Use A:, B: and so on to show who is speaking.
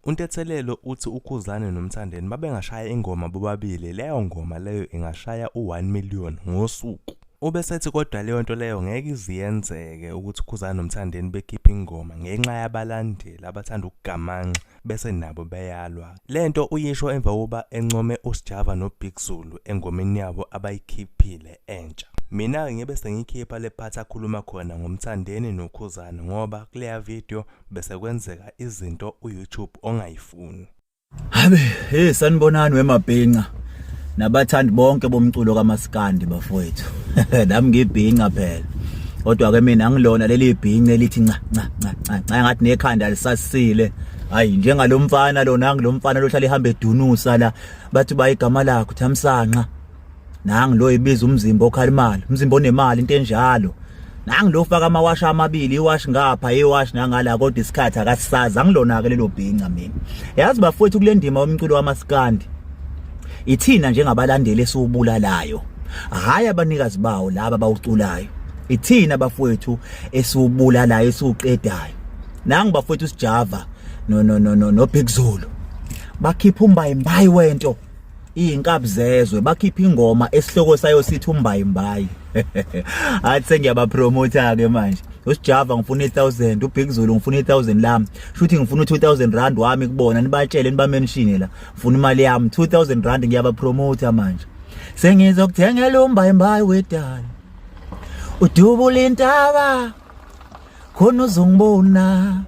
A: UNtethelelo uthi uKhuzani noMthandeni babengashaya ingoma bobabili, leyo ngoma leyo ingashaya u-1 million ngosuku. Ubesethi kodwa leyo nto leyo ngeke ize yenzeke ukuthi uKhuzani noMthandeni bekhiphe ingoma ngenxa yabalandeli abathanda ukugamanxa bese nabo beyalwa. Le nto uyisho emva kokuba encome uSjava noBig Zulu engomeni yabo abayikhiphile entsha. Mina-ke ngibe sengiyikhipha le part akhuluma khona ngoMthandeni noKhuzani ngoba kuleya video bese kwenzeka izinto uYouTube ongayifuni.
B: Habe, hey sanibonani wemabhinca nabathandi bonke bomculo kaMaskandi bafowethu. Nami ngibhinca phela. Kodwa ke mina angilona leli bhinca elithi nca nca nca nca nca ngathi nekhanda lisasile. Hayi njengalomfana lona angilomfana lohlala ehamba edunusa la bathi bayigama lakho Thamsanqa. Nangi lo ibiza umzimba okhalimali, umzimba onemali into enjalo. Nangi lo faka amawasha amabili, iwashi ngapha, iwashi nangala kodwa isikhathi akasisazi. Angilona ke lelo bhinca mina. Yazi bafowethu kule ndima yomculo wamaskandi. Ithina njengabalandeli esiwubulalayo. Hhayi abanikazi bawo laba bawuculayo. Ithina bafowethu esiwubulalayo esiwuqedayo. Nangi bafowethu sijava no no no no no Big Zulu. Bakhipha umbayimbayi wento. Iy'nkabi zezwe bakhipha ingoma esihloko sayo sithi umbayimbayi. Athi sengiyabapromotha-ke manje. USjava ngifuna i-1000, uBig Zulu ngifuna i-1000 lami. Shuthi ngifuna u-2000 rand wami kubona nibatshele nibamenshine la. Ngifuna imali yami 2000 rand ngiyabapromotha manje. Sengizokuthengela umbayimbayi wedala. Udubula intaba khona uzongibona.